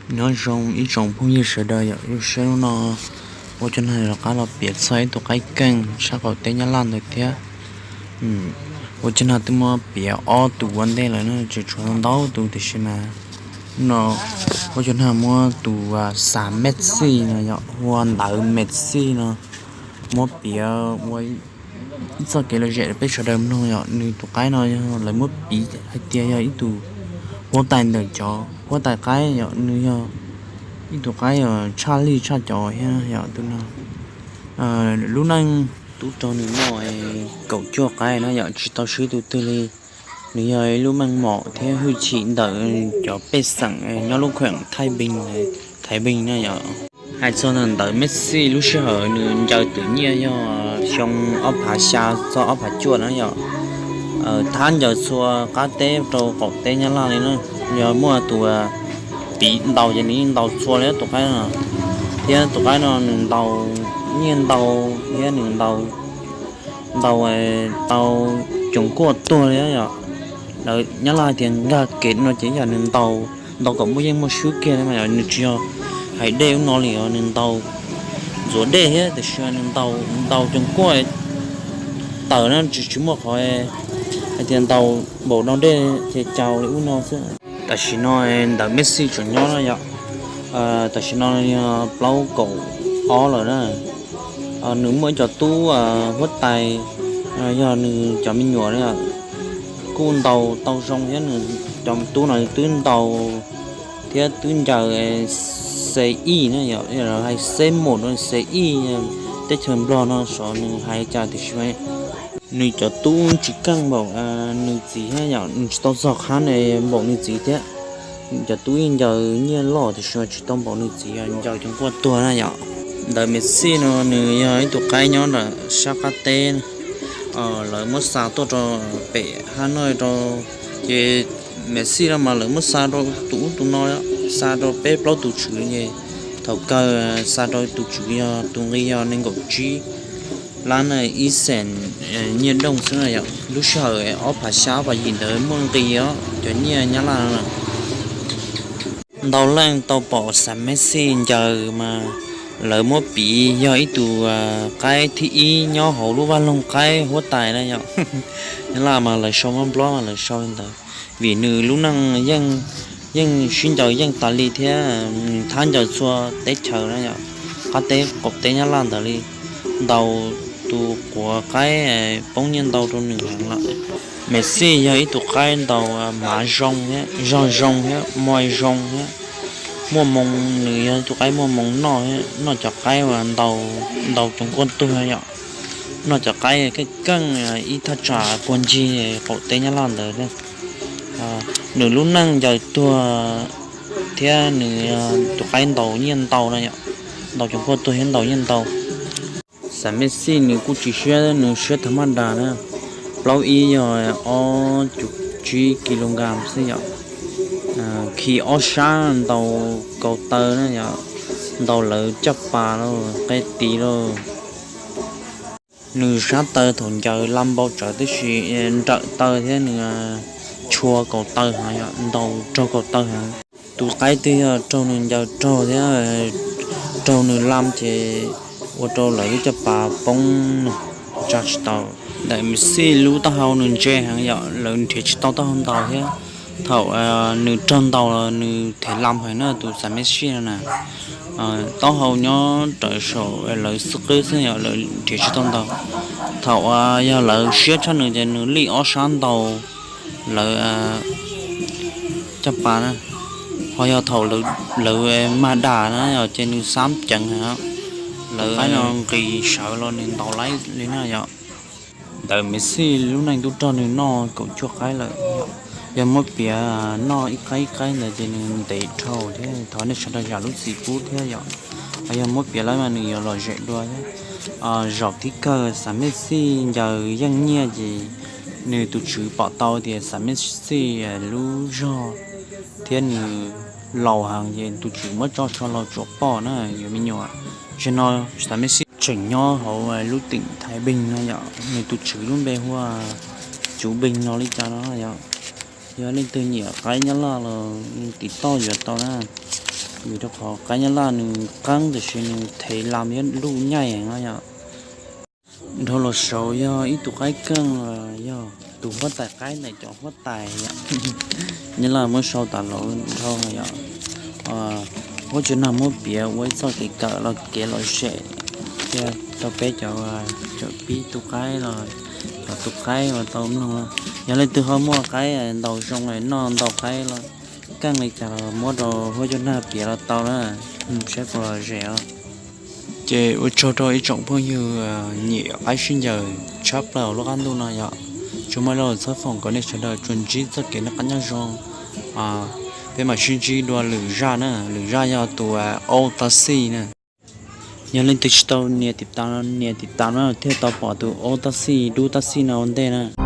Nyob zoo ib tsoom phooj ywg sawv daws yom, lub sij hawm no ua cov nag rov qab los piav txog ib tug qaib keej sab qaum teb Nyab Laj ntawd thiab. Ua cov nag twb muab piav ob tug ua ntej lawm na, tseem tshuav ntau tus tiam sis mas no ua cov nag muab tus Xas Mexi no yom, hu ua Ntawv Mexi no muab piav ua ib txoj kev lom zem rau peb sawv daws mloog yom. Nws tus qaib no yog lawv muab piv hais tias yog ib tug huab tais ntawm cov huab tais qaib yom, nws yog ib tug qaib uas tshaj lij tshaj cov thiab yom. Tus no lub neej tub rog nws muaj kaum cuaj qaib na yom, tsis tau swb tus twg li. Nws yog ib lub meej mom thiab hwj chim ntawm cov pej xeem nyob lub kheem Thaib Npeeg, Thaib Npeeg na yom. Hais txog ntawm Ntawv Mexi lub sij hawm nws ncaws twm nyiaj yog xyoo ob phav xya txog ob phav cuaj na yom. Thab ncaws txhua qab teb rau qaum teb Nyab Laj li na, yog muaj tus piv ntaus ces nws yeej ntaus txhua li tus qaib no, thiab tus qaib no nws ntaus nyiaj ntau thiab nws ntaus ntaus tau coom kuaj tuag li yom. Lawv Nyab Laj hais tias nkag kev no ces yog nws ntaus, ntaus kom muaj yeej muaj swb kiag mas yom, nws tsis yog hais dej ub no li os, nws ntaus ntxuav dej thiab tiam sis nws ntaus, ntaus coom kuaj tawm na, tsis, tsis muaj qhov hais tias ntaus npaum no dej ces caus li ub no xwb. Tam sim no Ntawv Mexi tseem nyob na yom. Tam sim no yog plaub kaum ob lawm na. Nws muaj ib co tub huab tais, yog nws cov me nyuam na, kuj ntaus tau zoo thiab. Nws cov tub no twb ntaus thiab twb ncaws C I na yom, hais C một, C I teb chaws Nplog no xyov nws hais cas tiam sis nws cov tub tsis keej npaum nws txiv thiab yom, nws tsis tau txog qhab npaum nws txiv thiab. Cov tub yeej ncaws nyiaj loj tiam sis tsis tau npaum nws txiv ncaws coom kuaj tuag na yom. Ntawv Mexi no nws yog ib tug qaib nyob nram sab qab teb, lawv muab xa tuaj rau pem Hanoi rau, ces Mexi no mas lawv muab xa rau tus ub tus no, xa rau peb plaub tus tswv ces thaum kawg xa rau tus tswv yog tus nqi yog nees nkaum tsib lab na, ib xees nyiaj dooj xwb na yom. Lub sij hawm ob phav xya ob phav yim ntawd muaj nqi os cov nyiaj Nyab Laj no. Ntau leej tau pom Xas Mexi ncaws mas lawv muab piv yog ib tug qaib thib ib nyob hauv lub vaj loog qaib huab tais na yom. Nyab Laj mas lawv sau nplob nplob mas lawv sau li ntawd, vim nws lub neej yeej sib ncaws yeej tas li thiab nws thab ncaws txhua teb chaws na yom, qab teb qaum teb Nyab Laj ntawd li. Ntaus tus quav qaib poob nyiaj ntau rau nws heev lawm. Mexi yog ib tug qaib ntaus mav zoo thiab zog zoo thiab moi zoo thiab muaj moo, nws yog ib tug qaib muaj moo noj thiab noj cov qaib uas ntaus coom kuaj tuag yom. Noj cov qaib keej keej ib thaj tsam puag ncig qaum teb Nyab Laj ntawd. Nws lub neej ncaws tuag thiab nws tus qaib ntaus nyiaj ntau na yom, ntaus coom kuaj tuag thiab ntaus nyiaj ntau. Xas Mexi nws kuj tsis siab, nws siab tag maj das na, plaub ib yog ob cuv tsib kilogram xwb yom. Khi ob sab ntaus kaus taw na yom, ntaus lawv caj pas lauj, qe tis lauj. Nws sab taw thaum ncaws la npau tsawv tib si, nrawm taw thiab nws tshua kaus taw heev, ntaus raug kaus taw heev. Tus qaib twg yog raug nws ncaws raug thiab raug nws la ces ua rau lawv lub caj pas poob, tsa tsis tau. Ntawm Mexi lub taub hau nws ntse heev yom, lawv nrhiav tsis tau taub hau ntaus thiab. Thaum nws raug ntaus los nws them la heev na tus Xas Mexi no na. Taub hau nyob rawv saum lawv xub qwb xwb yom, lawv nrhiav tsis tau ntaus. Thaum yog lawv siab tshaj nws ces nws lij ob sab ntaus lawv caj pas na. Ho yog thaum lawv mag das na yom ces nws xab ceev heev, lawv qaib no nqis sawv los nws ntaus laib li na yom. Ntawm Mexi lub neej tub rog nws noj kaum cuaj qaib lawm. Yog muab piav noj ib qaib ib qaib ntawd ces nws ntev dhau thiab, thov nej sawv daws zam lub txim pub thiab yom. Yog muab piav lawm mas nws yuav lom zem dua thiab. Zaum thib kawg Xas Mexi ncaws yeej nyiaj ces nws tus tswv pom tau tias Xas Mexi lub zog thiab nws laus heev ces tus tswv muab tso so los tsuam poj na yuav me nyuam. Tseem no Xas Mexi tseem nyob hauv lub teem Thaiv Npeeg no yom, nws tus tswv lub npe hu ua Cuv Npeeg no li cas no yom. Yog leej twg nyiam qaib Nyab Laj los tiv toj yuav tau na. Vim rau qhov qaib nyab laj nws qeeb tiam sis nws thev las yuav luj nyaij no yom. Dhau los saud yog ib tug qaib keej los yog tus huab tais qaib ntawm cov huab tais yom. Nyab laj muab sau tas los dhau yom. Huab cua nag muab piav ua ib txoj kev kawm los kev lom zem thiab rau peb cov, cov pib tu qaib los, cov tu qaib uas tau mloog. Yog leej twg ho muaj qaib ntau zoo noj ntau qaib los keej li cas los muab rau huab cua nag piav los tau na, saib puas lom zem os. Ces ua tsaug rau ib tsoom phooj ywg nyiam qaib sib ncaws tshaj plaws lub qab ntuj no yom. Tsuas muaj ib lo lus txhawb foom kom nej sawv daws tsuas ntsib txoj kev noj qab nyob zoo. Peb mam sib ntsib dua lwm zaj na, lwm zaj yog tus Ob Tab Xij na. Yog leej twg tsis tau nias tiv tas no nias tiv tas no thiaj tau pom tus Ob Tab Xij Dub Tab Xij no ua ntej na.